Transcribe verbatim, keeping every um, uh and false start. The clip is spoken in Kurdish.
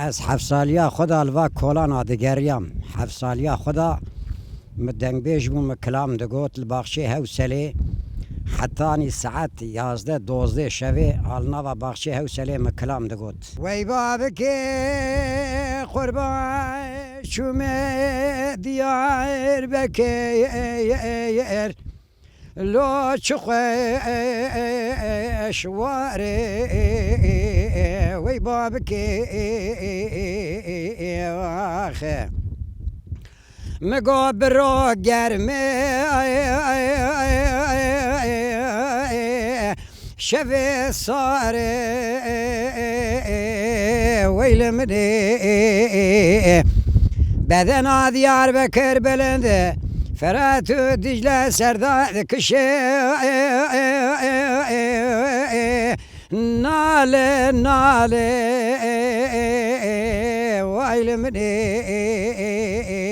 Ez heft saliya xwe de li va kolana digeriyam. Heft saliya xwe de min dengbêj bû, min kilam digot li baxçê Hewselê. Hetanî saet yazdeh dozdeh şevê li nava baxçê Hewselê min kilam digot. Wey babikê qurban çûme Diyarbekir. Lo çi xweş warê wey babikê axe. Mi go biro germê şevê sarê wey li min ê. Bedena Diyarbekir bilind e, Ferat û Dicle serda dikişe. Nale, nale, way li min ê.